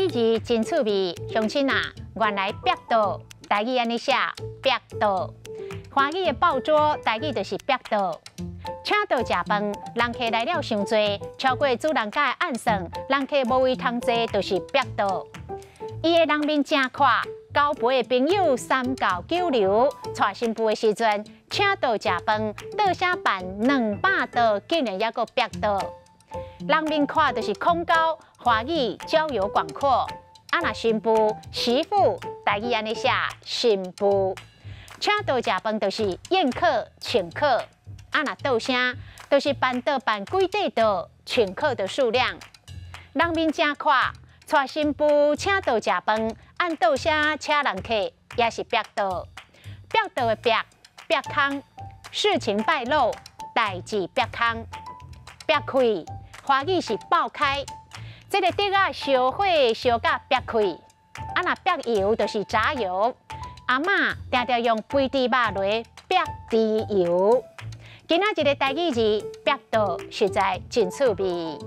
語字真趣味，鄉親啊，原來煏桌，台語按呢寫煏桌，華語的報桌，台語就是煏桌。請桌食飯，人客來了傷濟，超過主人家的按算，人客無位通坐，就是煏桌。伊的人面誠闊，交陪的朋友三教九流，娶新婦的時陣，請桌食飯，桌聲辦200桌，竟然猶閣煏桌。人面闊就是恐高，華語交友廣闊。啊，若新婦媳婦，台語按呢寫新婦。請桌食飯就是宴客請客。啊，若桌聲就是辦桌辦幾塊桌，請客的數量。人面誠闊，娶新婦請桌食飯，按桌聲請人客，也是煏桌。煏桌的煏，煏空，事情敗露，代誌煏空。煏開，華語是爆開，這个竹仔燒火燒甲煏開。啊，若煏油就是炸油。阿嬤定定用肥豬肉來煏豬油。今仔日的台語字煏桌實在真趣味。